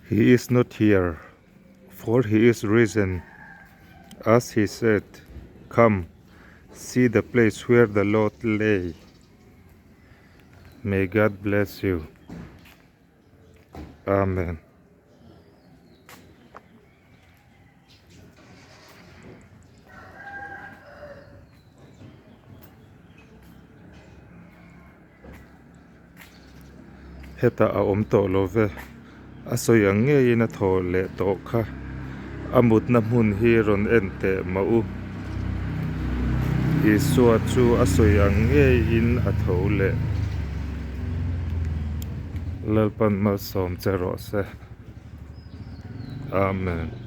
He is not here, for he is risen, as he said, Come, see the place where the Lord lay. May God bless you. Amen. Hetah a awm tawh lo ve, a sawi ang ngeiin a thaw leh tawh kha. A mutna hmun hi rawn en teh mah u. Isua chu a sawi ang ngeiin a tho leh. Lalpan malsawm che rawh se. Amen.